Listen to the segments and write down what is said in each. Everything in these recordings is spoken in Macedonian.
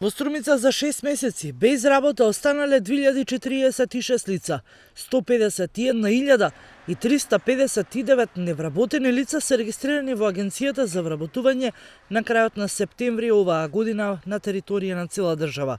Во Струмица за 6 месеци без работа останале 2046 лица, 151.359 невработени лица се регистрирани во Агенцијата за вработување на крајот на септември оваа година на територија на цела држава.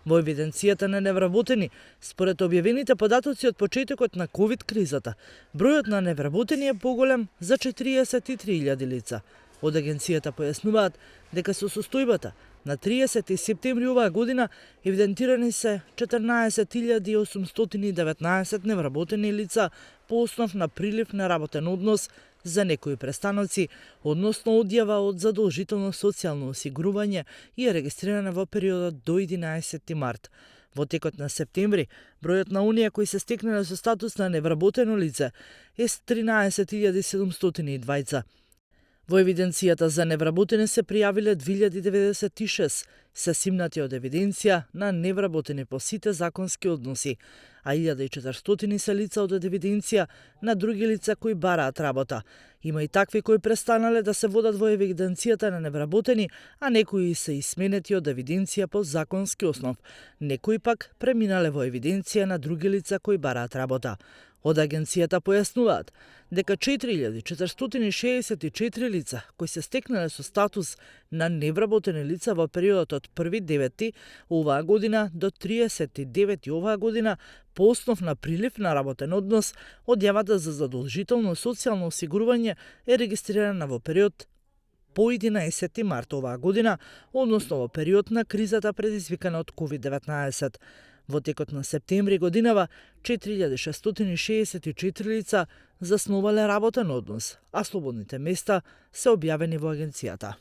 Во евиденцијата на невработени, според објавените податоци од почетокот на ковид кризата, бројот на невработени е поголем за 43.000 лица. Од агенцијата појаснуваат дека со состојбата на 30 септември оваа година евидентирани се 14.819 невработени лица по основ на прилив на работен однос за некои престаноци, односно одјава од задолжително социјално осигурување и е регистрирана во периодот до 11 март. Во текот на септември, бројот на оние кои се стекнале со статус на невработено лице е 13.702. Во евиденцијата за невработени се пријавиле 2096, се симнати од евиденција на невработени по сите законски односи, а 1400 се лица од евиденција на други лица кои бараат работа. Има и такви кои престанале да се водат во евиденцијата на невработени, а некои се изменети од евиденција по законски основ. Некои пак преминале во евиденција на други лица кои бараат работа. Од агенцијата појаснуваат дека 4.464 лица кои се стекнале со статус на невработени лица во периодот од 1.9 оваа година до 39 оваа година по основ на прилив на работен однос, одјавата за задолжително социјално осигурување е регистрирана во период по 11 март оваа година, односно во период на кризата предизвикана од COVID-19. Во текот на септември годинава 4.664 лица засновале работен однос, а слободните места се објавени во агенцијата.